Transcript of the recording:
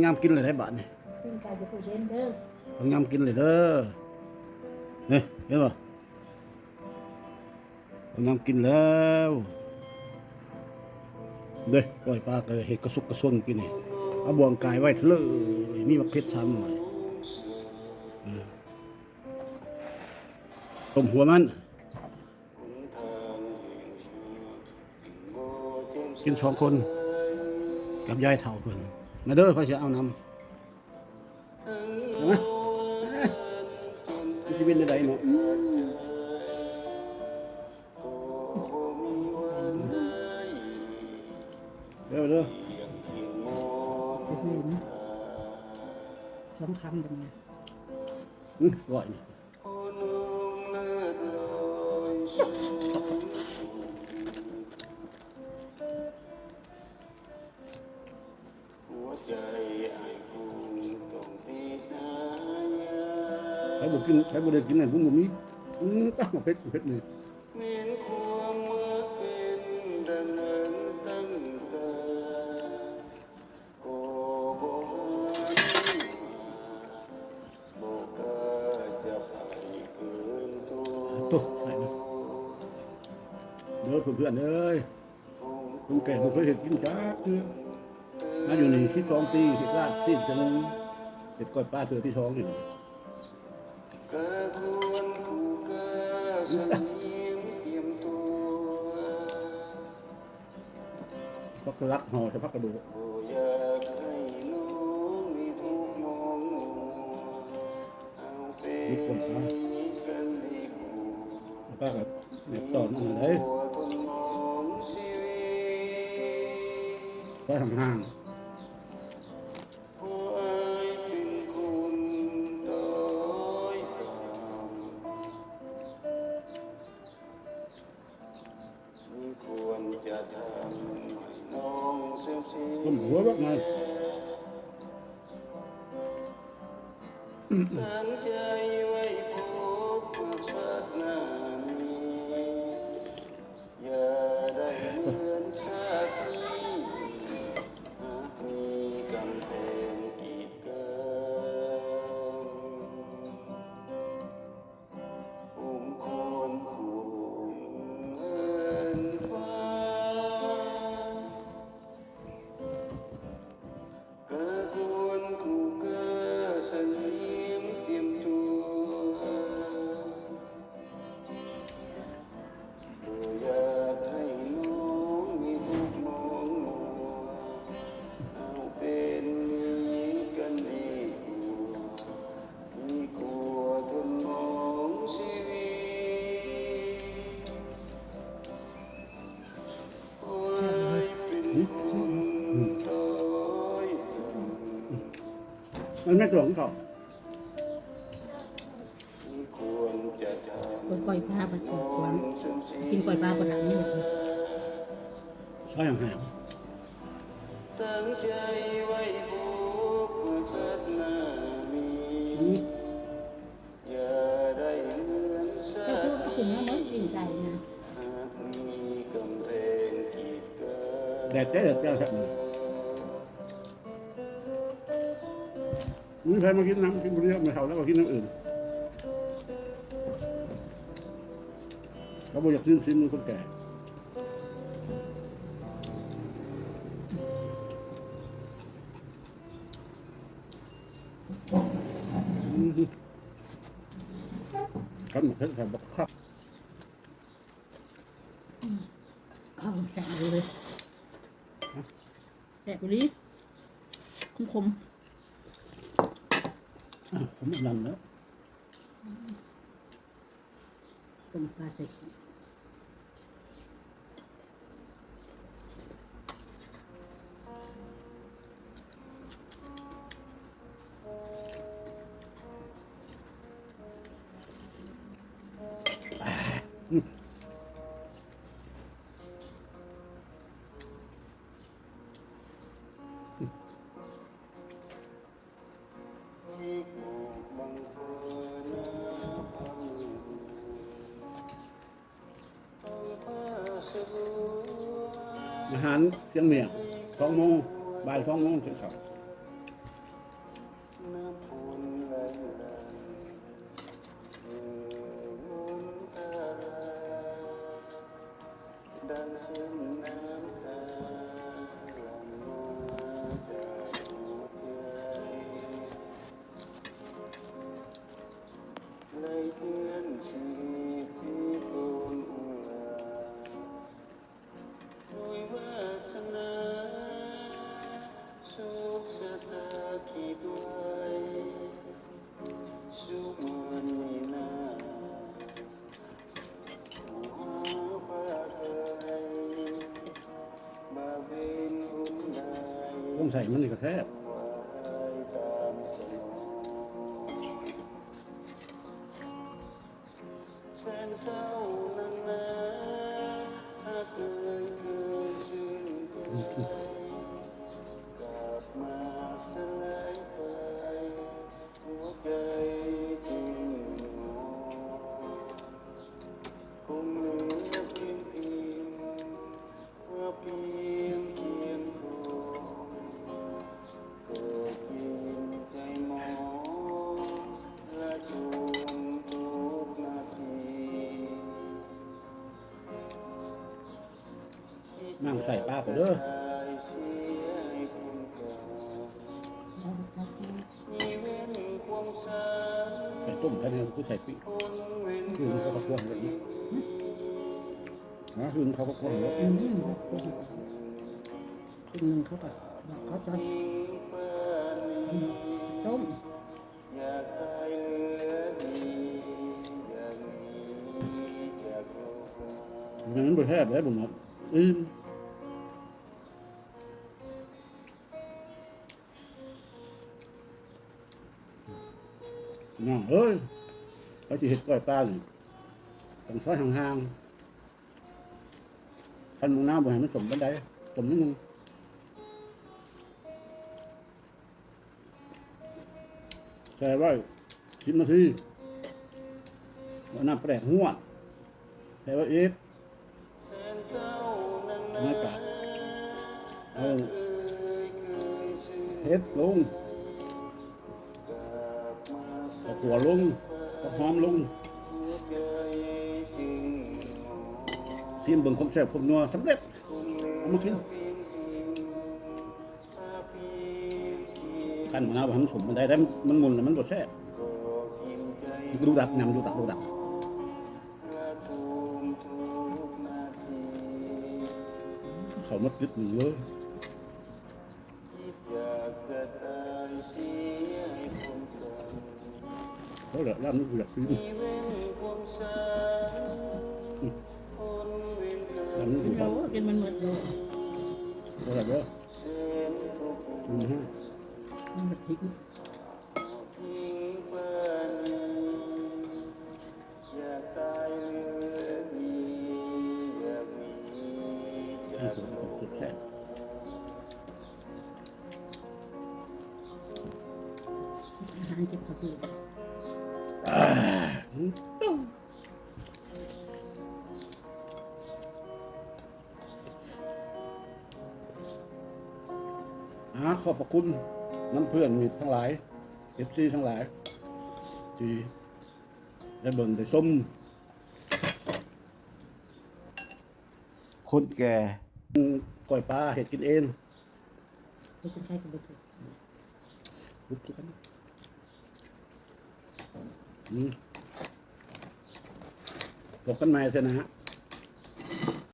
ຍາມກິນເລີຍໄດ໋ບາດນີ້ ກິນໄປຢູ່ຕູ້ເຢັນເດີ ຕ້ອງຍາມກິນເລີຍເດີ. ນີ້ເຫັນບໍ່? ຍາມກິນແລ້ວເດ້. ກ້ອຍປາກໍເຮັດກະສຸກກະຊົນກິນນີ້ ເອົາບ່ວງກາຍໄວ້ເທີເລີຍ ມີໝາກເຜັດສາມໜ່ວຍ ເອີ ຕົ້ມຫົວມັນ ກິນສອງຄົນກັບຍາຍເຖົ້າເພິ່ນ. ມາເດີ ໃຜຊິເອົານຳ? ເອົາມາ ມັນຊິເປັນແນວໃດເນາະ? ເດີ ເດີ ສອງຄຳບາດນີ້ ອື ຮ້ອຍນີ້. ໃຜບໍ່ກິນ ໃຜບໍ່ໄດ້ກິນໃນບຸນບໍ່ມີ. ອື ຕາຍ ເຜັດ ເຜັດນີ້. ໂອ້ ເດີເພື່ອນໆເອີຍ ຄົນແກ່ບໍ່ເຄີຍເຮັດກິນຈັກເທື່ອ ມາຢູ່ນີ້ສິບສອງປີ ເຮັດລາບຊີ້ນເທື່ອໜຶ່ງ ເຮັດກ້ອຍປາເທື່ອທີສອງນີ້. ຜັກສະຫຼັດຫໍ່ໃສ່ຜັກກະໂດດ ມີຄົນຫາ ແລ້ວກໍແບບຕອນອັນນັ້ນເດ້ ໄປຫ່າງໆ. ກົ້ມຫົວບັກນາຍ ຕັ້ງໃຈໄວ້ພົບຊາດໜ້າມີ ຢ່າໄດ້ເໝືອນຊາດນີ້ ຫາກມີກຳແພງກີດກັ້ນ. ມັນແມ່ນຕົວຂອງເຂົາ ກ້ອຍປາບັດກວາງ ກິນກ້ອຍປາບໍ່ທັນໝົດ ຊອຍແຫ້ງໆ. ແດດແທ້ແທ້ແທ້ ມີໃຜມາກິນນຳ ກິນຜູ້ດຽວ ແມ່ເຖົ້າລາວກໍກິນນຳອື່ນ ລາວບໍ່ຢາກຊິມ ຊິມມືຄົນແກ່. ຄັນໝາກເຜັດໃສ່ບັກຄັກ ເອົາແຊບເລີຍ ແຊບອີ່ຫຼີ ຂົມໆ ອ່ະ ຂົມອັນນັ້ນແຫຼະ ຕົ້ມປາໃສ່ຂີ້. ອາຫານຊຽງເໝ້ຽງ ສອງໂມງ ບ່າຍສອງໂມງກິນເຂົ້າ. ຕ້ອງໃສ່ມັນນີ້ກໍແຊບ. ນ້ຳໃສ່ປາກເດີ ໃສ່ຕົ້ມ ໃສ່ຫຍັງ ຄືໃສ່ປີ້ ຄືເຂົາກໍຄວນແບບນີ້ ນະ ຄືເຂົາກໍຄວນແບບນີ້ ອືມ ຄົນໜຶ່ງເຂົາກໍ ເຂົາຈະ ອືມ ຕົ້ມ ມັນບໍ່ແຊບເດ້ ບໍ່ມັກ ອີ່ມ. ນ້ອງເອີຍ ໃຜຊິເຮັດກ້ອຍປານີ້ ຕ້ອງຊອຍຫ່າງໆ ຄັນໝາກນາວບໍ່ໃຫ້ມັນສົ້ມປານໃດ ຕົ້ມໜ້ອຍໜຶ່ງ ແຊ່ໄວ້ສິບນາທີ ແລ້ວນ້ຳແປກງວດ ແຊ່ໄວ້ອີກ ແລ້ວກະເອົາເຫັດລົງ ເອົາຂົ້ວລົງ ເອົາຫອມລົງ ຊີມເບິ່ງຄວາມແຊບຄວາມນົວ ສຳເລັດ ເອົາມາກິນ. ຄັນໝາກນາວບໍ່ທັນສົມປານໃດ ແຕ່ມັນໝຸ່ນແລ້ວມັນບໍ່ແຊບ ມັນກະດູກດັກ ຍຳດູກດັກ ດູກດັກ ເຂົ້າໝົດຈຸດໜຶ່ງເລີຍ ພໍແລ້ວ ລາບນີ້ກູຢາກກິນ ລາບນີ້ກູຢາກກິນ ໂອ້ ກິນມັນໝົດໂລດ ພໍແລ້ວເດີ. ອືຮຶ ມັນກະທິກ ອາຫານເກັບເຂົ້າຕູ້ ອາ ອາ ຂອບພະຄຸນນຳເພື່ອນມິດທັງຫຼາຍ ເອັຟຊີທັງຫຼາຍ ທີ່ໄດ້ເບິ່ງໄດ້ຊົມ ຄົນແກ່ ກ້ອຍປາເຮັດກິນເອງ ເຮັດຈັ່ງໃດກໍບໍ່ຖືກ ອືມ ພົບກັນໃໝ່ເທື່ອໜ້າ.